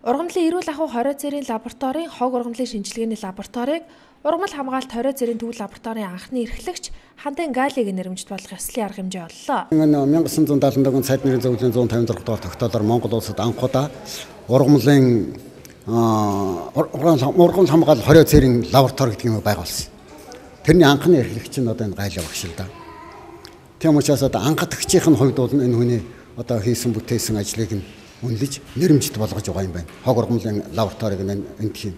Ургамлын эрүүл ахуй хорио цэрийн лабораторийн хог ургамлын шинжилгээний лабораторийг ургамал хамгаалалт хорио цэрийн төв лабораторийн анхны эрхлэгч Хандын Галиг нэрмжит болох ёслолын арга хэмжээ оллоо. 1971 он сайд нарын зөвлөлийн 156 дугаар тогтоолоор Монгол улсад анх удаа ургамлын ургамал хамгаалал хорио цэрийн лаборатори гэдэг юм байгуулсан. Тэрний анхны эрхлэгч нь одоо энэ Гайлаа багш л да. Тийм учраас одоо анхдагчийн хувьд бол энэ хүний одоо хийсэн бүтээсэн ажлыг нь үнэлж нэрмжит болгож байгаа юм байна. Хог ургамлын лабораторийг энэ тийм.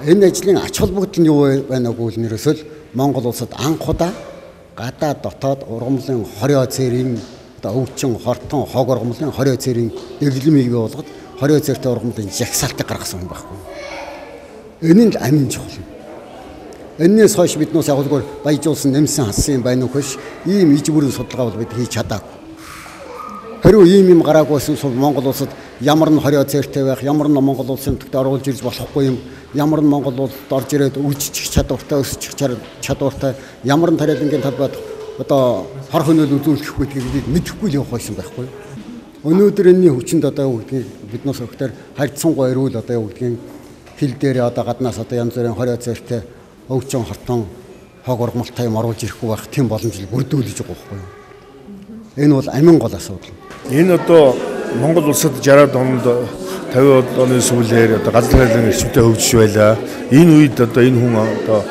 Энэ ажлын ач холбогдол нь юу байна гэвэл нэрөөсөө Монгол улсад анх удаа гадаа дотоод ургамлын хорио цэрийн одоо өвчин, хортон, хог ургамлын хорио цэрийн дэглэмийг бий болгоод хорио цэртэй ургамлын жагсаалтыг гаргасан юм байхгүй. Энэ нь л амин чухал. Эннээс хойш биднээс агуулгаар баяжуулсан, нэмсэн, хассан юм байна уу хөөш ийм иж бүрэн судалгаа бол бид хийж чадаагүй. Хэрвээ ийм юм гараагүй байсан бол Монгол улсад ямар нь хорио цэртэй байх, ямар нь Монгол улсын нутагт оруулж ирж болохгүй юм, ямар нь Монгол улсад орж ирээд үйлччих чадвартай, өсчих чадвартай, ямар нь тариалангийн талбайд одоо хор хөнөөл үзүүлэхгүй гэдгийг мэдэхгүй л явах байсан байхгүй. Өнөөдөр энэний хүчинд одоо юу гэдгийг биднээс өгтөр харьцангуй эрүүл одоо юу гэдгийг хил дээр одоо гаднаас одоо янз бүрийн хорио цэртэй өвчин, хортон, хог ургамалтай юм оруулж ирэхгүй байх тийм боломжийг бүрдүүлж байгаа байхгүй юу. Энэ бол амин гол асуудал. Энэ одоо Монгол улсад 60-аад онд 50-аад оны сүүлээр одоо газар тариалан эрчимтэй хөгжиж байлаа. Энэ үед одоо энэ хүн одоо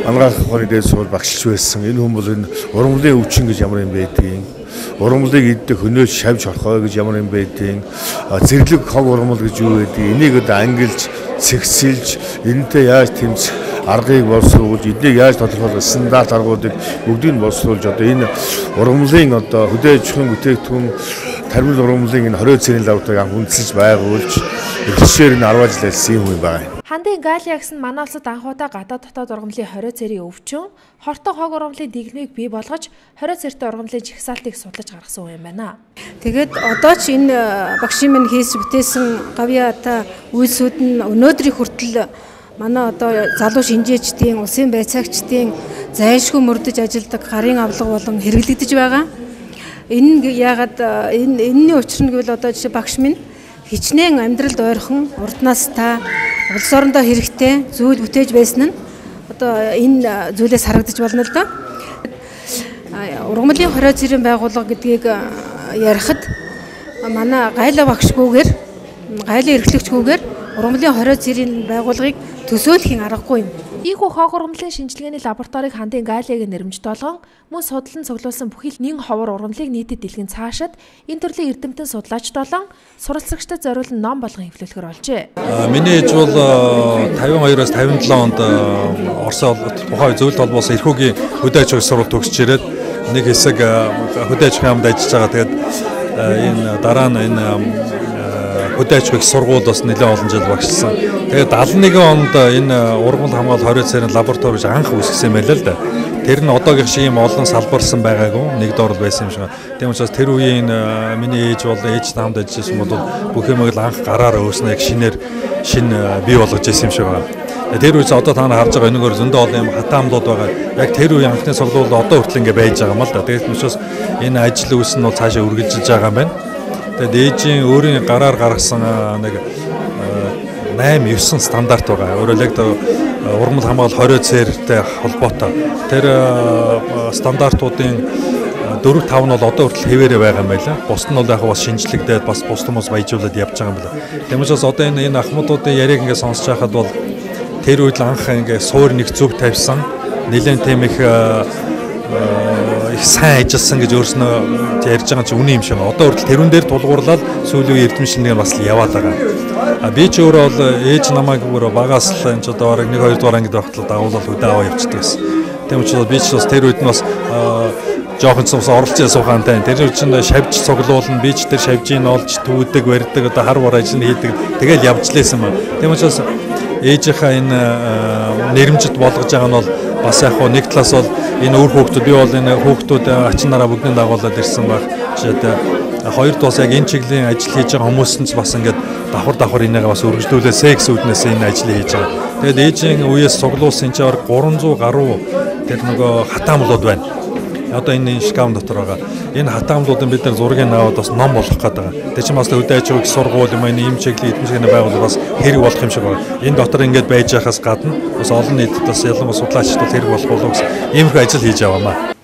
анагаах ухааны дээд сургууль багшилж байсан. Энэ хүн бол энэ ургамлын өвчин гэж ямар юм байдгийг, ургамлыг иддэг хөнөөж шавж хорхой гэж ямар юм байдгийг, зэрлэг хог ургамал гэж юу байдгийг, энийг одоо ангилж, цэгцэлж, энэтэй яаж тэмцэх аргыг боловсруулж, эднийг яаж тодорхойлох стандарт аргуудыг бүгдийг нь боловсруулж одоо энэ ургамлын одоо хөдөө аж ахуйн бүтээгдэхүүн таримл ургамлын энэ хорио цэрийн лабораторийг анх үндэслэж байгуулж эрхлэлээр нь 10 жил ажилласан юм байна. Хандын Галиа гэсэн манай улсад анх удаа гадаад дотоод ургамлын хорио цэрийн өвчин, хортон хог ургамлын дэглэмийг бий болгож хорио цэртэй ургамлын жагсаалтыг судлаж гаргасан юм байна. Тэгээд одоо ч энэ багшийн минь хийс бүтээсэн гавьяа ата үйлсүүд нь өнөөдрийн хүртэл манай одоо залуу шинжээчдийн, улсын байцаагчдын зайлшгүй мөрдөж ажилдаг гарын авлага болон хэрэглэгдэж байгаа. Энэ нь яагаад энэний учир нь гэвэл одоо жишээ багш минь хичнээн амьдралд ойрхон урд настай улс орондоо хэрэгтэй зүйл бүтээж байсан нь одоо энэ зүйлээс харагдаж байна л да. Ургамлын хорио цэрийн байгууллага гэдгийг ярихад манай Гайлаа багшгүйгээр, Гайлаа эрхлэгчгүйгээр ургамлын хорио цэрийн байгууллагыг төсөөлхийн аргагүй юм. Ийхүү хог ургамлын шинжилгээний лабораторийг Хандын Галиагийн нэрмжит болгон мөн судлан цуглуулсан бүхий л нэн ховор ургамлыг нийтэд дэлгэн цаашид энэ төрлийн эрдэмтэн судлаач болон суралцагчдад зориулан ном болгон хэвлүүлэхэр болжээ. Миний ээж бол 52-оос 57 онд Орос тухайн зөвлөлт холбоос эрхүүгийн хөдөө аж ахуйн сургууль төгсөж ирээд нэг хэсэг хөдөө аж ахуйн яамд ажиллаж байгаа. Тэгээд энэ дараа нь энэ хөдөө аж ахуйн сургууль бас нэлээд олон жил багшилсан. Тэгээд 71 онд энэ ургамал хамгаалал хорио цэрийн лаборатори гэж анх үүсгэсэн юм байл л да. Тэр нь одоогийнх шиг ийм олон салбарсан байгаагүй, нэг доор л байсан юм шиг. Тийм учраас тэр үеийн миний ээж бол ээж хамт ажилласан бол бүх юмыг л анх гараар өөрснөө яг шинээр шинэ бий болгож ирсэн юм шиг байна. Тэр үеийн одоо та нар харж байгаа энэгээр зөндөө олон юм хатаамлууд байгаа. Яг тэр үеийн анхны цуглуул одоо хүртэл ингэ байж байгаа юм л да. Тэгээд учраас энэ ажил үйлс нь бол цаашаа үргэлжилж байгаа юм байна. Тэгээд ээжийн өөрийн гараар гаргасан нэг 8 9 стандарт байгаа. Өөрөөр яг ургамал хамгаалал хорио цэртэй холбоотой. Тэр стандартуудын 4 5 нь бол одоо хүртэл хэвээрээ байгаа юм байна. Бусд нь бол яг бас шинжлэгдээд бас бусд хүмүүс баяжуулаад явж байгаа юм байна. Тийм учраас одоо энэ ахмадуудын яриаг ингээд сонсож байхад бол тэр үед л анх ингээд суур нэг зөв тавьсан, нэлээд тийм их их сайн ажилласан гэж өөрснөө ярьж байгаа чинь үнэн юм шиг. Одоо хүртэл тэрүүн дээр тулгуурлаад сүүлийн үеийн эрдэм шинжилгээ бас л яваад байгаа. Би ч өөрөө бол ээж намайг өөрөө багаас л энэ ч одоо бараг 1 2 дугаар ангид байхдаа дагуулал хөдөө аваа явчихдаг байсан. Тийм учраас би ч бас тэр үед нь бас жоохон ч бас оролцоо суухаантай. Тэр үед чинь шавж цуглуулна, би ч тэр шавжийг олж түүдэг, барьдаг, одоо хар бороо ажил хийдэг. Тэгэл явж лээсэн юм. Тийм учраас ээжийнхаа энэ нэрмжит болгож байгаа нь бол бас яг хөө нэг талаас бол энэ өөр хүүхдүүд би бол энэ хүүхдүүд ачин нараа бүгдийг дагуулад ирсэн байх. Жишээтэй хоёр дуус яг энэ чиглэлийн ажил хийж байгаа хүмүүс нь ч бас ингээд давхар давхар энийгээ бас өргөжлүүлээсэй гэсэн үднээс энэ ажлыг хийж байгаа. Тэгээд ээжийн үеэс цуглуулсан энэ чинь 300 гаруй тэр нөгөө хатаамлууд байна. Одоо энэ шкаф дотор байгаа. Энэ хатаамлуудын бид нар зургийг аваад бас ном болгох гээд байгаа. Тэр чинь бас хөдөө аж ахуйн их сургууль юм энэ ийм чиглэлийн эдийн засгийн байгууллага бас хэрэг болох юм шиг байна. Энэ дотор ингээд байж байхаас гадна бас олон нийтэд бас ялангуяа судлаачдад хэрэг болох болов гэсэн иймэрхүү ажил хийж яваамаа.